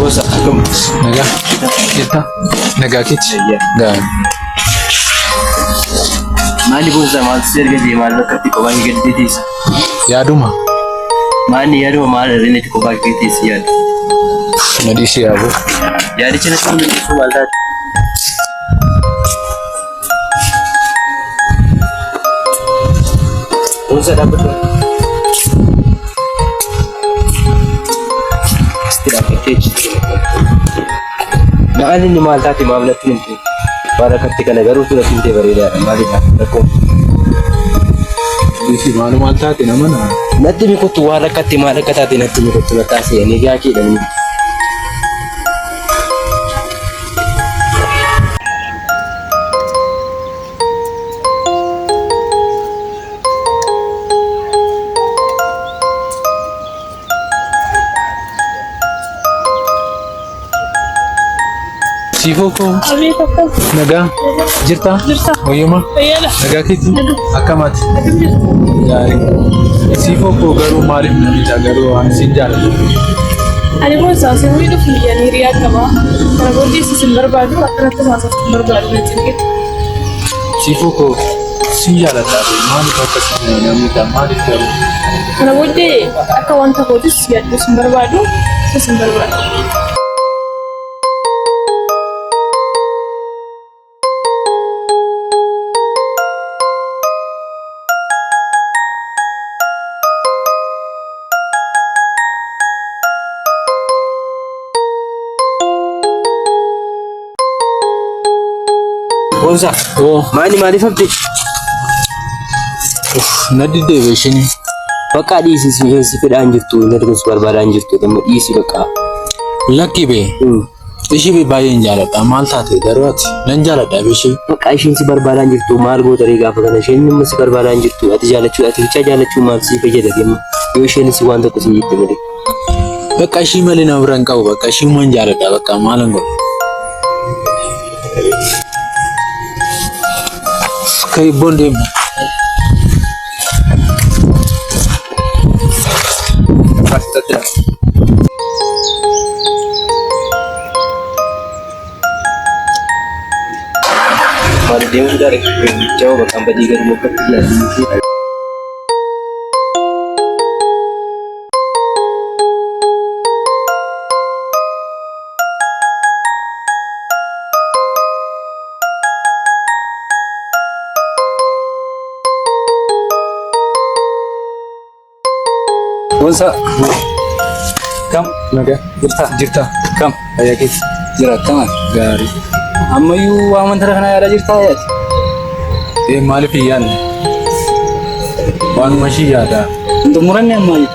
Gosa akkam? Nagaa. Jirta? Nagaa keeti? Gaarii. Maali gosa maaltu si erga jee maal bakka itti kophaa kee gadi teessa? Yaaduma. Maali yaaduma maal irra itti kophaa kee teessi yaadu? Na dhiisi yaaboo. Yaadicha natti hin mul'isu maal taate? Gosa dhaabbatu. Asitti dhaabbattee jirti. Maal inni maal taate maaf natti himte? Waan akkatti kana garuu tu natti himte bareedaadha. Maalidha rakkoon? Dhiisi maalu maal taate nama na. Natti himi kottu waan rakkatti maal akka taate natti himi kottu na taasise ani gaa keedha inni. Siifoo koo Abeet akkam nagaa jirta? Jirta. Wayyuma? Fayyaadha. Nagaa keeti? Akkam ati? Akkam jirtu? Gaarii. Siifoo koo garuu maaliif na miidha garuu ani sin jaalladha. Ani boonsaa si miidhuuf miyyaan hiriyaa qaba. Kana booddee si sin barbaadu akkanatti haasoftu hin barbaadu na cinqite. Siifoo koo sin jaalladha maaliif akkas na miidha maaliif garuu? Kana booddee akka wanta kootis yaaddus hin barbaadu sis hin barbaadu. Boonsaa Oo maali maaliif hafte? na diddeebe isheen. Bakka dhiisi si si fedhaan jirtu intalli kun si barbaadaan jirtu amma dhiisi bakka. Lakki bee ishee bee baay'een jaaladha maal taate garuu ati nan jaaladha bee ishee. Bakka isheen si barbaadaan jirtu maal goota ree gaafa kana isheen amma si barbaadaan jirtu ati jaalachuu ati bichaa jaalachuu maal si fayyada amma yoo isheen si waan tokko si jette malee. Bakka ishii malee nama bira hin qabu bakka ishii man jaaladha bakka maalan godha. Kayibboon deemu. Maal deemuu daara jawa bakka badii gadi mokkatti jaalatu. Boonsaa. Kam? Nagaa. Jirta? Jirta. Kam? Fayyaa keeti. Jira akkam ati? Gaarii. Ammayyuu waan wanta kana yaadaa jirtaa yaati? Ee maaliif hin yaadne? Waanuma ishii yaada. Hin xumuranne ammayyuu.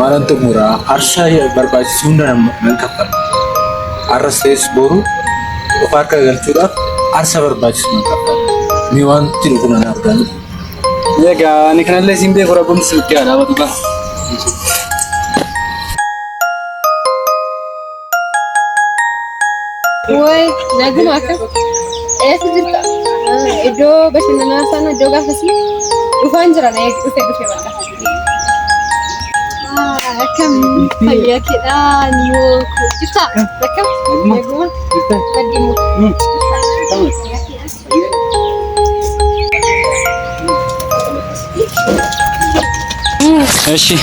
Maalan xumuraa aarsaa barbaachisu hunda nan kaffala. Arras ta'es boru of harka galchuudhaaf aarsaa barbaachisu nan kaffala. Mee wanti dhufu nan argaa. Egaa ani kanallee siin beeku rabbumti si bukkee haa dhaabatu kaa. Way, naguma akkam? Eessa jirta? Iddoo bashannanaa sana iddoo gaafasii dhufaan jira na eegi dhufe dhufe bakka. Akkam fayyaa keedhaa immoo jirta? Akkam? Naguma? Jirta? Baddi immoo. Jirta? Eshi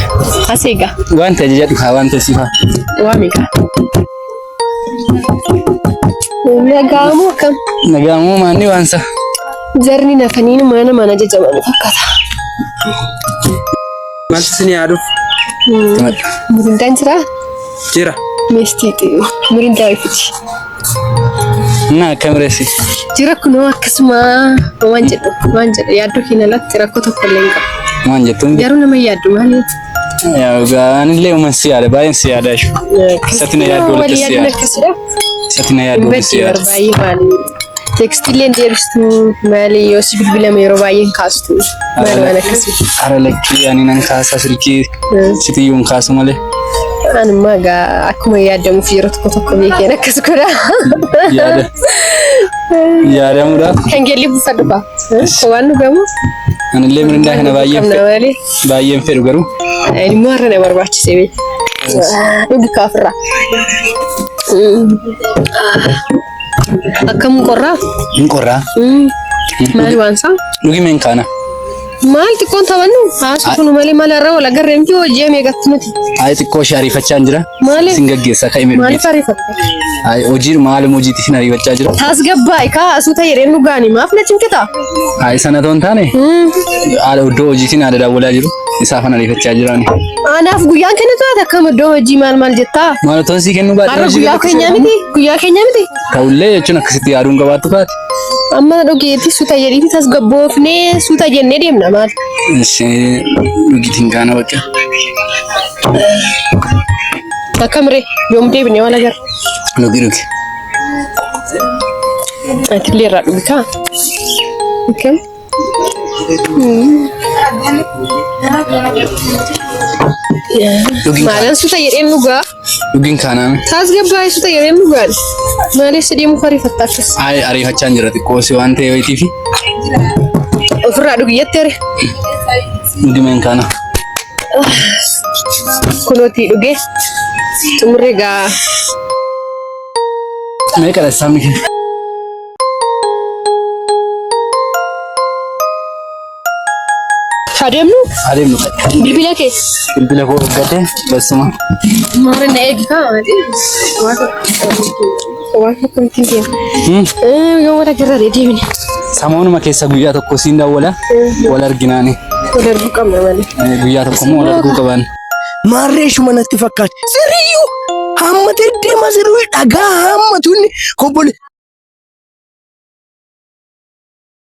As egaa wanta ajajadhu haa wanta siif haa. waa meeqa? Nagaamoo akkam? Nagaamoo maanni waansa. Jarri nafaniin mana mana ajajaman fakkaata. Maaltu isin yaaduuf Mirindaan jiraa? jira. Meestii mirindaa ifiti. Na akkam reessi. Jira kunoo akkasuma waan jedhu waan jedhu yaaddoo keenya alatti rakkoo tokko illee hin qabu. Waan jettuun Garuu nama yaaddu maali? yaa anillee uuman si yaada baay'een si yaada ishu. Isatti na yaaddoo Walii walitti si yaaduun yaada. akkasidha. Isatti na yaaddoo walitti si Hin yaada. baay'ee maali? Teekstiillee hin deebistu maali yoo si bilbilame yeroo baay'ee hin kaastu maali waan akkasii. Ara lakkii ani nan kaasa silkii sitiyyuu hin kaasu malee. Anummaa egaa akkuma yaadamuuf yeroo tokko tokko beekeen akkas godha. Yaada. Yaadamuudhaaf Kan geelli buufadhu faa. Waan dhugamu anillee mirindaa kana baay'een qabna fedhu malee. baay'een fedhu garuu Immoo har'a na barbaachise beeku. Dhugi kaafirraa. Akkam qorraa? Hin qorraa. Maal waan isaa? Dhugi meen kaana. Maal xiqqoon taphannu? Haasofnu malee maal irra wal agarree miti hojii meeqatti nuti? Ayi xiqqoo ishee ariifachaa hin jira. Maaliif? Sin gaggeessa ka'ime dhugeeti. Maaliif ariifatta? Ayi hojii maalum hojiitti sin ariifachaa jira. Tasgabbaa'i kaa asuuta jedheen dhugaani maaf na cinqita? Ayi sana otoo hin taane haala iddoo hojiitiin haala daawwalaa jiru isaafan ariifachaa jiraani. Anaaf guyyaan kennitu ati akkam iddoo hojii maal maal jettaa? Maal otoo sii kennuu baadhee Har'a hojii guyyaa gadi keenya miti guyyaa keenya miti. Ta'ullee jechuun akkasitti yaaduun qabaattu kaati. Amma dhugeetti suuta jedhiiti tasgabboofnee suuta jennee deemna maal? Ishee dhugiitiin kaana bakka. Akkam ree yoom deebinee wal agarra? Dhugi dhugi. Atillee irraa dhugi kaa. Akkam? Dhugiin Maalan suuta jedheen dhugaa. Dhugiin kaanaame. Tasgabbaa'ee suuta jedheen dhugaan. Maaliif si deemuuf ariifatta akkas? Ayi ariifachaa hin jira xiqqoo si waan ta'e wayiitiifi. Ofirraa dhugi jetteere. Dhugi meen kaana. Kunootii dhugee xumurree gaa. Meeqa dha saamni kee? Adeemnu Adeemnu. bilbila kee. Bilbila koo eeggate basuma. Maara na eegi kaa. Waan akkamittiin deema. Yoo wal agarra deemine. Samoonuma keessa guyyaa tokko siin daawwala wal arginaani. Wal arguu qabna malee. Guyyaa tokko immoo wal arguu qaban. Maarree shuma natti fakkaate. Sirriyyuu hammatee deema sirrii dhagaa hammatu inni kobbole.